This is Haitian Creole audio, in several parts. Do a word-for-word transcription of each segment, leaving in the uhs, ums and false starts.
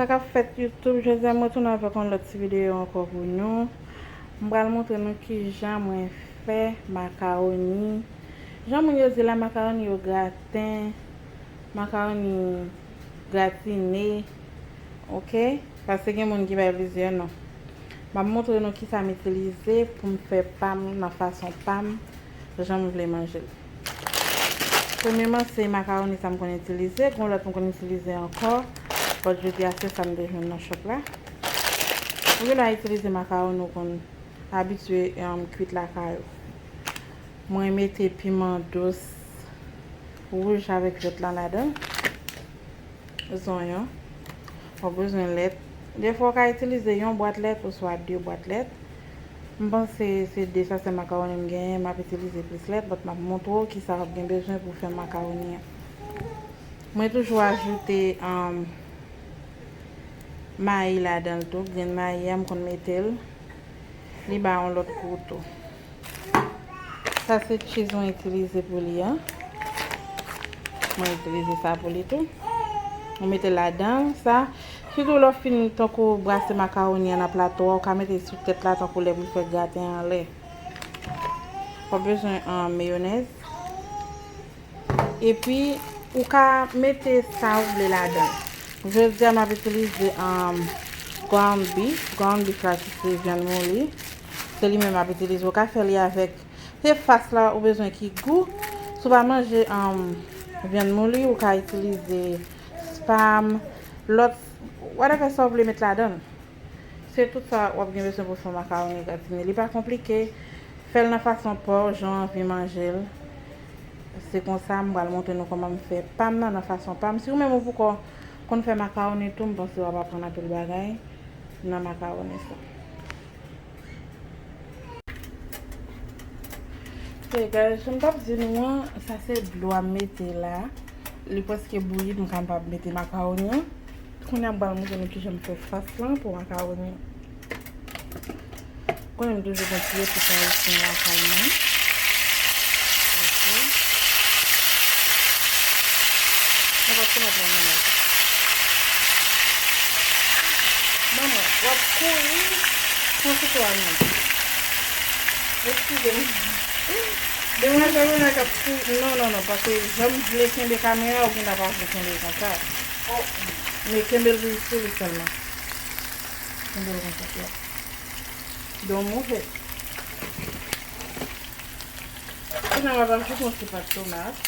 Sa k ap fèt YouTube, jodi a m retounen avèk yon lòt ti videyo ankò pou nou. M pral montre nou kijan mwen fè makawoni. Jan moun yo di la, makawoni yo graten, makawoni gratine, oke? Paske gen moun ki bay plizyè non. M ap montre nou kisa m itilize pou m fè pa m nan fason pa m, jan m vle manje l. Premyèman, se makawoni sa m konn itilize, gen lòt m konn itilize ankò, but jodi a se sa m te jwenn nan shop la. Ou gen dwa itilize makawoni ou konn abitye, um, kwit lakay ou. Mwen mete piman dous wouj avèk vèt lan ladan. Zonyon. W ap bezwen lèt. Defwa w ka itilize yon bwat lèt oswa de bwat lèt. M panse se de sachè makawoni m genyen, m ap itilize plis lèt, but m ap montre w kisa w ap gen bezwen pou fè makawoni an. Mwen toujou ajoute, um, mayi ladan l tou, grenn mayi a m konn mete l. Li ba yon lòt gou tou. Sa se cheese mwen itilize pou li an. Mwen itilize sa pou li tou. Mwen mete ladan sa. Sitou lè w fin tankou brase makawoni an nan plato a, ou ka mete sou tèt la tankou lè pou fè graten anlè. W ap bezwen, um, meyonèz. Epi, ou ka mete sa ou vle ladan. Jodi a, m ap itilize, um, ground beef. Ground beef la ki se vyann mouli. Se li menm m ap itilize. Ou ka fè li avèk, se fas la ou bezwen ki gou. Si w pa manje, um, vyann mouli, ou ka itilize spam, lòt, whatever sa w vle met ladan l. Se tout sa w ap gen bezwen pou fè makawoni gratine. Li pa konplike. Fè l nan fason pa w, jan w anvi manje l. Se konsa, m pral montre nou kòman m fè pa m nan, nan fason pa m. Si ou menm ou poko konn fè makawoni tou, m panse w ap aprann anpil bagay nan makawoni sa. Hey guys, jan m t ap di nou an, sa se dlo a m mete la. Li prèske bouyi, m kapab mete makawoni an. Kounye a m pral montre nou kijan m fè fas lan pou makawoni an. Konnen m toujou gen ti epis ayisyen lakay mwen. Ok. Sa pa t konn ap la manman. Manman, w ap kouri san kouto a non. Eskize m. Demwazèl Rena k ap kouri. Non, non, non, paske jan m vle kenbe kamera, ou gentan pa vle kenbe l konsa. Oh, men kenbe l sou li sèlman. Kenbe l konsa, yeah. Don't move it. Kounye a, m ap ajoute yon ti pat tomat.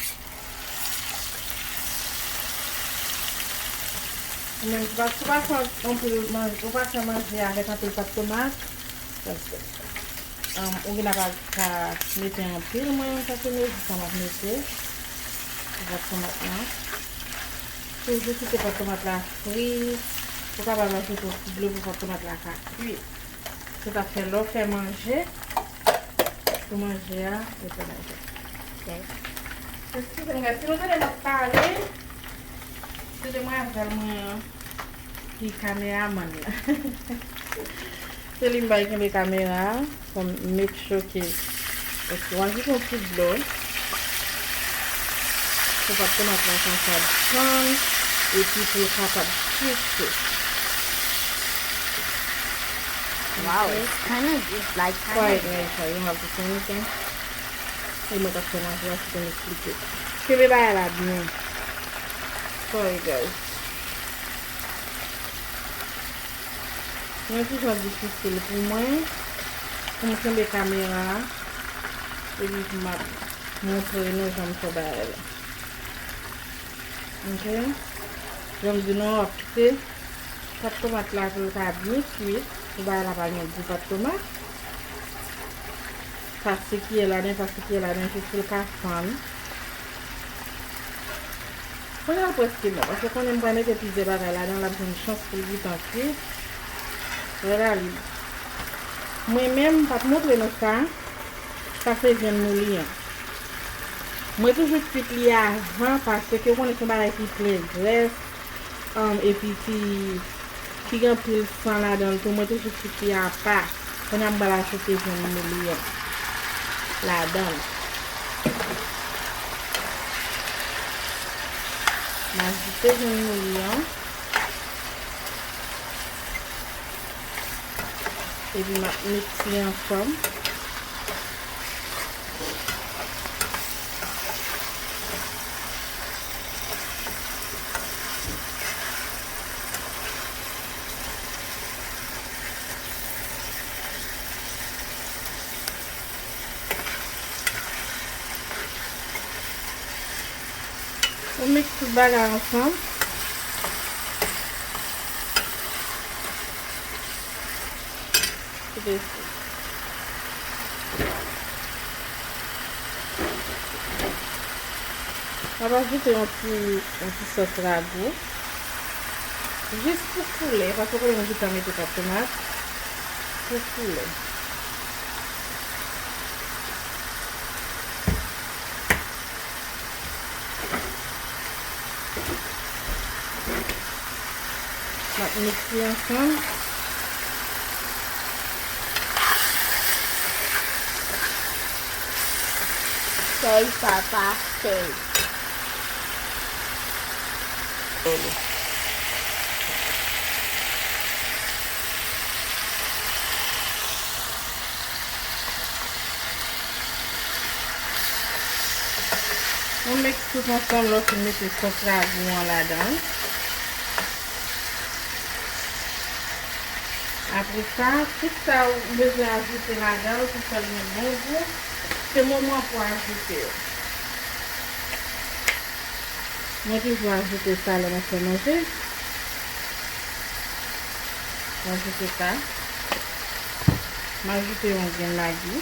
Ou menm, si w pa, si w pa fè anpil manje, ou pa fè manje avèk anpil pat tomat, paske, um, ou gentan pa ka mete anpil, mwen menm sa se mezi sa m ap mete. Pou pat tomat lan. Toujou kite pat tomat la fri. Ou kapab ajoute yon ti dlo pou pat tomat la ka kuit. Se sa k fè lè w fè manje, pou manje a, ou fè manje. Ok. Eskize m, guys, si nou tande m ap pale, se demwazèl mwen an ki kameramann la. Se li m bay kenbe kamera a, pou m make sure ke, ok, w ajoute yon ti dlo. Pou pat tomat la kapab fann, epi pou l kapab switi. Wow, it's kind of, it's like kind of. Quiet, guys, you don't have to say anything. E mwen k ap fè manje a, se pou m eksplike. Kenbe bagay la byen. Sorry, guys. Yon ti jan difisil pou mwen, pou m kenbe kamera a, epi pou m ap montre nou jan m fè bagay la. Ok? Jan m di nou, w ap kite pat tomat la pou l ka byen kuit, pou bagay la pa gen gou pat tomat. Pa sikye ladan, pa sikye ladan, jis pou l ka fann. Kounye a l prèske bon, paske konnen m pral mete plizyè bagay ladan, l ap jwenn chans pou l gentan kuit. Wè la li. Mwen menm, m p ap montre nou sa. Sa se vyann mouli an. Mwen toujou kuit li avan, paske w konnen se yon bagay ki plen grès, um, epi ki, ki gen anpil san ladan l tou. Mwen toujou kuit li apa. Kounye a m pral ajoute vyann mouli an ladan l. M ajoute vyann mouli an. Epi m ap mikse ansanm. Ou miks tout bagay ansanm. Koupe sou. M ap ajoute yon ti, yon ti sòs rago. Jis pou koulè, paske koulè nou gentan mete pat tomat. Pou koulè. M ap mikse ansanm. Sèl papa, sèl. Nou miks tout ansanm, lè w fin mete sòs rago an ladan l. Apre sa, tout sa ou bezwen ajoute ladan l pou fè l gen bon gou, se moman pou ajoute yo. Mwen toujou ajoute sa lè m ap fè manje. M ajoute sa. M ajoute yon grenn Magi.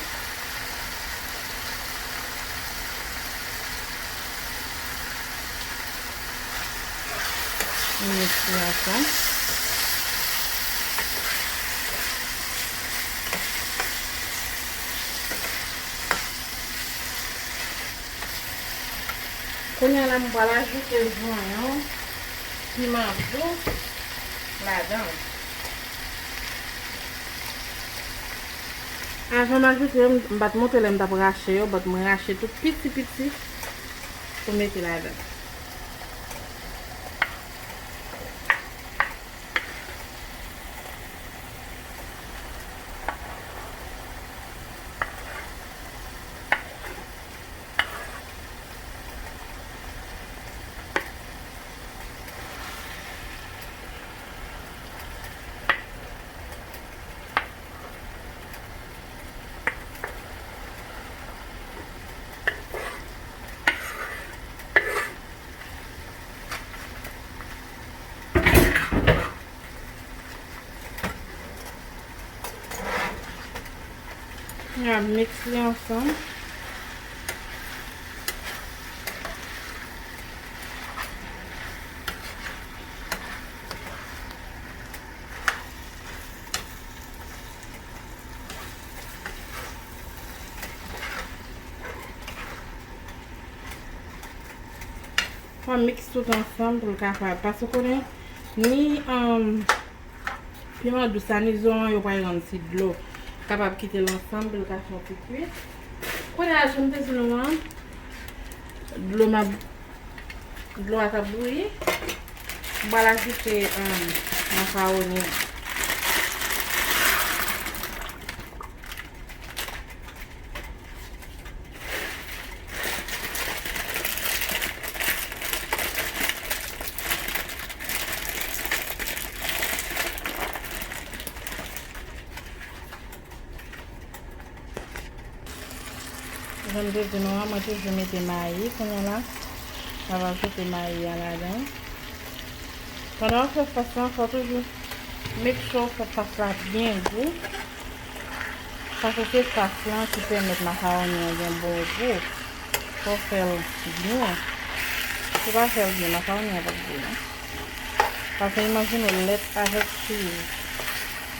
M mikse ansanm. Kounye a la, m pral ajoute zonyon, piman dous ladan l. Avan m ajoute yo, m pa t montre lè m t ap rache yo, but mwen rache tou piti piti pou mete ladan. N ap miks li ansanm. Fò m miks tout ansanm pou l kapab, paske w konnen ni, um, piman dous la ni zonyon yo pral rann ti dlo. Kapab kite l ansanm pou l ka fè yon ti kwit. Kounye a, jan m te di nou an, dlo m ap, dlo a t ap bouyi. M pral ajoute, um, makawoni an. Jan m te di nou an, mwen toujou mete mayi. Kounye a la, m ap ajoute mayi a ladan. Pandan w ap fè sòs lan, fò w toujou make sure w fè sòs la byen gou. Paske se sòs lan ki pèmèt makawoni an gen bon gou. Fò w fè l byen. Si w pa fè l byen, makawoni an p ap gou non. Paske imajine w lèt avèk cheese.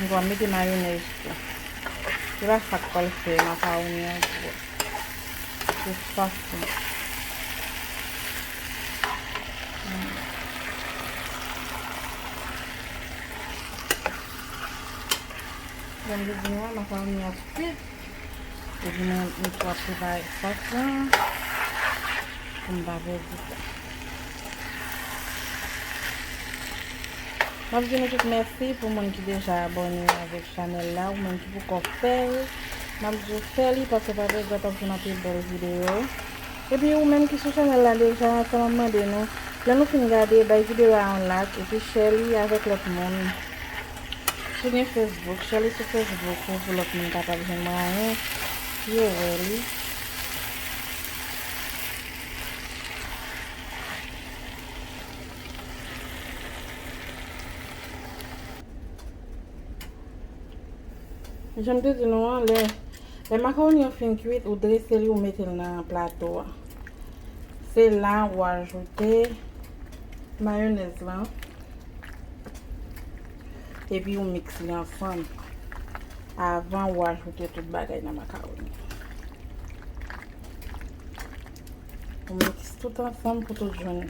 M pral mete mayonèz tou. Se pa sa k pral fè makawoni an gou. Se sòs lan. Jan m te di nou an, makawoni ap kwit. Epi nou, nou pral prepare sòs lan pou m pa pèdi tan. M ap di nou tout mèsi pou moun ki deja abòne avèk chanèl la, ou menm ki poko fè l. M ap di w fè li, paske w pa regrèt, w ap jwenn anpil bèl videyo. Epi ou menm ki sou chanèl la deja, sa m ap mande nou, lè nou fin gade, bay videyo a yon like, epi share li avèk lòt moun. Si w gen Facebook, share li sou Facebook ou pou lòt moun kapab jwenn mwayen pou yo wè li. Jan m te di nou an, lè, lè makawoni an fin kwit, ou drese li, ou mete l nan plato a. Se la ou ajoute mayonèz lan. Epi ou miks li ansanm avan ou ajoute tout bagay nan makawoni. Ou miks tout ansanm pou tout jwenn.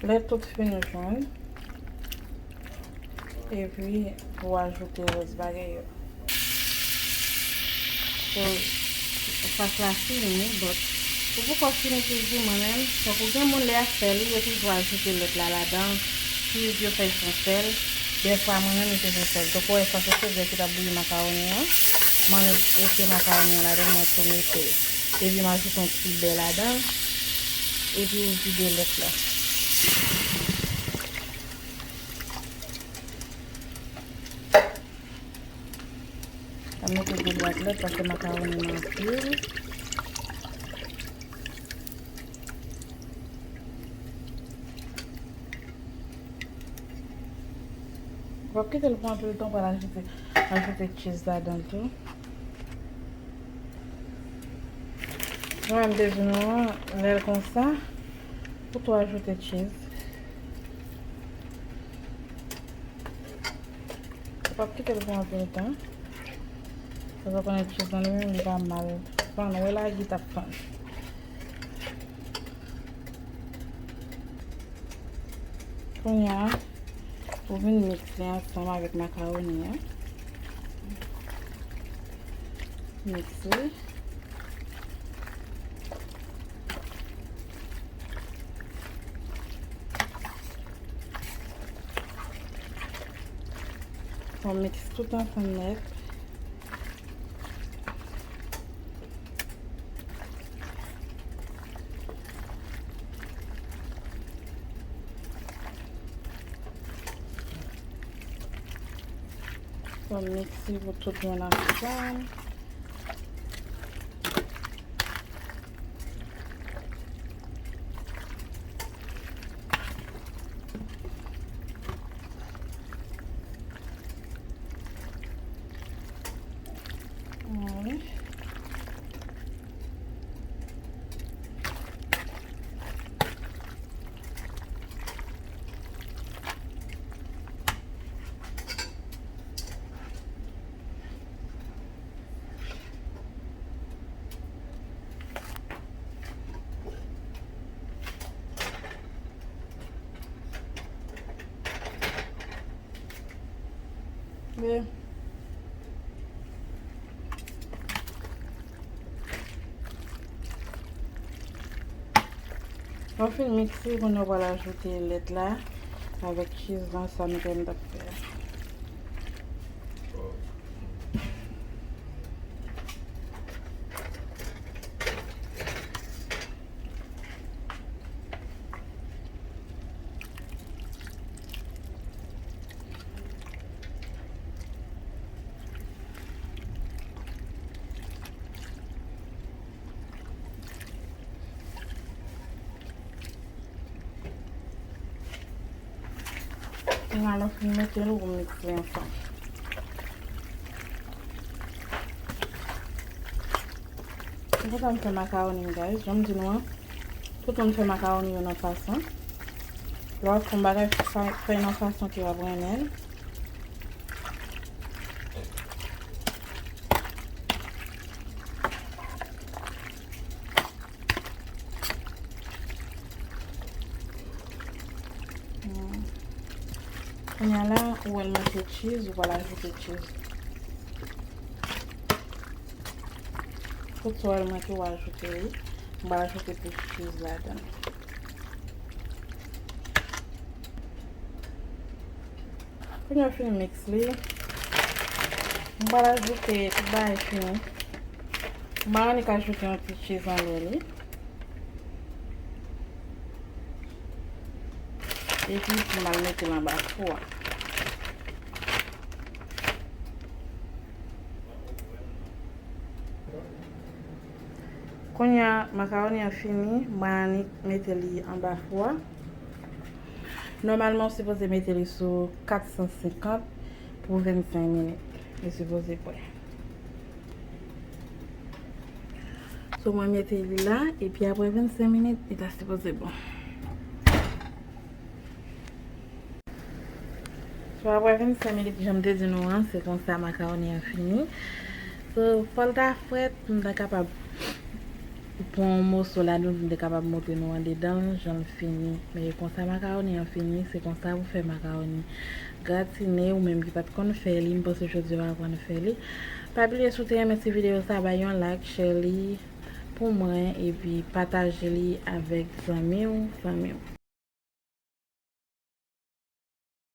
Lè tout fin jwenn, epi pou ajoute rès bagay yo. So, fas la fini, but ou poko fini toujou, mwen menm. Tankou gen moun lè y ap fè li, yo toujou ajoute lèt la ladan, cheese yo fè l fè yon sèl. Dèfwa, mwen menm, m te fè sèl. Tankou wè sa, se sèl ki t ap bouyi makawoni an. Mwen mete makawoni an ladan, mwen tou mete. Epi m ajoute yon ti bè ladan. Epi m vide lèt la. M mete de bwat lèt paske makawoni m anpil. W ap kite l pou anpil tan, w pral ajoute, ajoute cheese ladan l tou. Jan m te di nou an, lè l konsa, ou tou ajoute cheese. Ou p ap kite l pou anpil tan. Paske w konnen cheese lan li menm, li pa mal fann. Ou wè lagi t ap fann. Kounye a, ou vin miks li ansanm avèk makawoni an. Miks li. Fò w miks tout ansanm nèt. Fò w mikse pou tout jwenn ansanm. Wi. Men, lè w fin mikse, kounye a w pral ajoute lèt la avèk cheese lan, sa nou te menm t ap fè a. Kounye a lè w fin mete l, ou mikse ansanm. M kontan m fè makawoni m, guys. Jan m di nou an, tout moun fè makawoni yo nan fason. Lè w ap fè yon bagay, fè, fè nan fason ke w ap renmen l. Hmm. Kounye a la, ou wè l manke cheese, ou pral ajoute cheese. Tout sa w wè l manke, ou ajoute li. M pral ajoute plis cheese ladan l. Kounye a fin mix li. M pral ajoute tout bagay fini. M annik ajoute yon ti cheese anlè li. Epi pou m al mete l anba fou a. Kounye a, makawoni an fini, m annik mete li anba fou a. Nòmalman, ou sipoze mete li sou kat san senkant pou vennsenk minit. Li sipoze prè. So, mwen mete li la, epi apre vennsenk minit, li ta sipoze bon. So, apre vennsenk minit, jan m te di nou an, se konsa makawoni an fini. So, fò l ta frèt, m ta kapab pran yon moso ladan l pou m te kapab montre nou andedan l, jan l fini. Men konsa makawoni an fini, se konsa pou fè makawoni gratine, ou menm ki pa t konn fè li, m panse jodi a w aprann fè li. Pa bliye, si w te renmen ti videyo sa, bay yon like, share li pou mwen, epi pataje li avèk zanmi w, fanmi w.